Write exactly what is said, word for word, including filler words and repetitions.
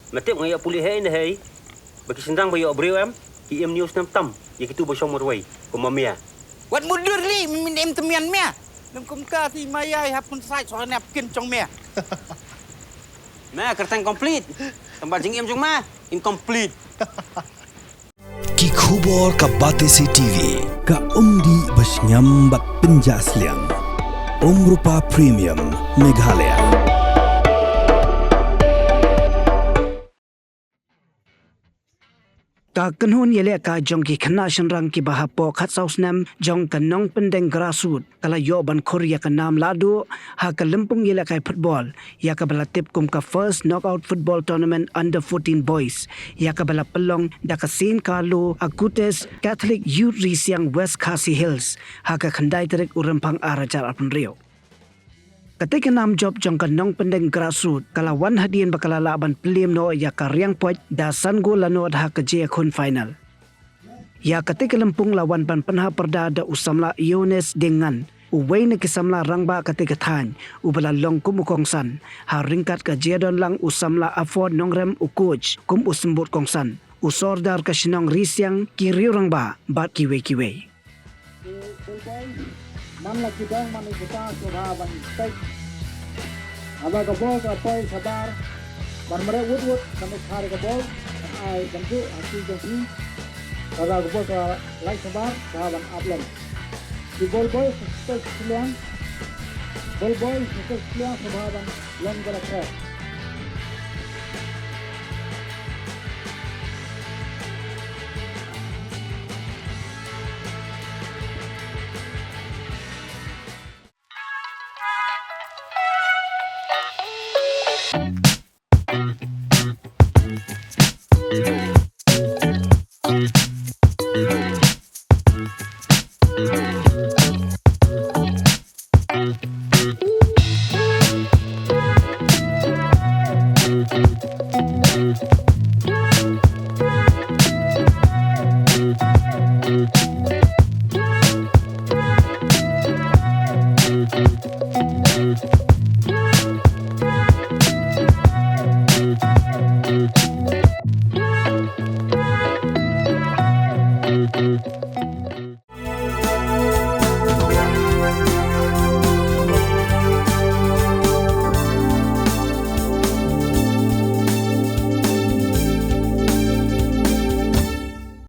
Me tip nga ïoh pule hei ne hei. Ba ki shynrang ba ïoh briew em, ki im news nam tam ïa kitu ba shong marwei kum ma mia. Wat mudur li, min im temian mia. Lem kumta ti ma ïai hap kun sait soal ne ap kin chong mia. Me kyrteng complete. Tang ba jingim jong me incomplete. Ki khubor ka Batesi T V. Ka umdih ba sngem bad pynjah sliang. Umrupa Premium Meghalaya. Ka kynhun ïalehkai jong ki khynnah shynrang kiba hapoh khatsaw snem jong ka Nongpyndeng Grassroots ka la ïoh ban khur ïa ka nam lahduh ha ka lympung ïalehkai football ïa kaba la tip kum ka First Knockout Football Tournament Under fourteen Boys, ïa kaba la pynlong da ka Saint Carlo Acutis Catholic Youth Risiang West Khasi Hills ha ka khyndai tarik u Rymphang ar hajar arphew hynriew. Katei ka nam jop jong ka Nongpyndeng Grassroots ka la wan hadien ba ka la lah ban pynliem noh ïa ka Riangpoit da san gol la nod ha ka jingïakhun final. Ïa katei ka lympung la wan ban pynhap pyrda da u samla Iones Dieng Ngan, uwei na ki samla rangbah katei ka thaiñ, uba la long kum u kongsan ha ryngkat ka jingdon lang u samla Afford Nongrem, u coach, kum u symbud kongsan, u sordar ka shnong Risiang, ki riew rangbah bad kiwei kiwei. Te Bulboi, man la ki dang man i kita sngewbha ban peit. Haba ka bol ka poi shabar, ban mareh wut wut ban ïa khar ka bol, ban ai ban buh ha ki jong ki. Haba ka bol ka lait shabar, sngewbha ban ap lem. Ki Bulboi sngewbha sliang, Bulboi sngewbha sliang sngewbha ban lem ka la trep.